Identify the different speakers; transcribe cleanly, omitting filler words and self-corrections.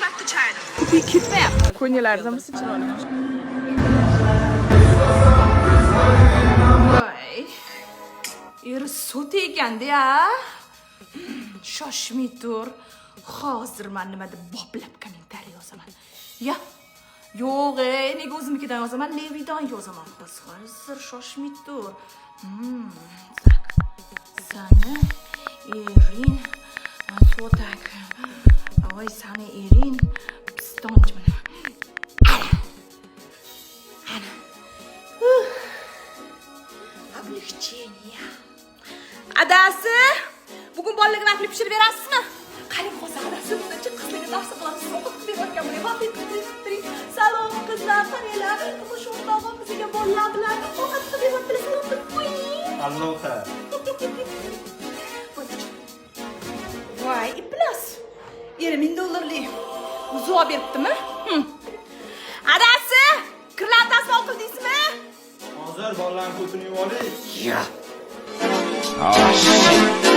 Speaker 1: Qattiq chaydim. Ko'payib ketmayapti.
Speaker 2: Ko'ngillarimiz chiroyli.
Speaker 1: Voy. Eri so'ti ekanda-ya. Shoshmay tur. Hozir man nima deb boplab kommentariy yozaman. Ya. Yo'q, ey, nega o'zimnikidan yozaman? Levidan yozaman. Hozir shoshmay tur. Sani ering so'tak. Voy, sani ering pistonchi mana. Ana. Ana. Облегчение. Adasi, bugun bolalarga vafli pishirib berasizmi? Qarang, hozir adasi biznchi qizlarga tavsiya qilamiz. Ovqat qilib berayotgan bo'ling. Vafli qilib. Salom qizlar, qaranglar. Turmush o'rtog'im bizga bolalar bilan ovqat qilib beryaptilar. Salom qilib qo'ying.
Speaker 3: Aloha.
Speaker 1: Voy, iflos. Eri 1000 dollarlik uzuk olib beribdimi? Adasi, kirlarni dazmol qildingizmi?
Speaker 3: Hozir bolalarni ko'tini yuvib olay.
Speaker 1: Ya.
Speaker 4: Oh, shit.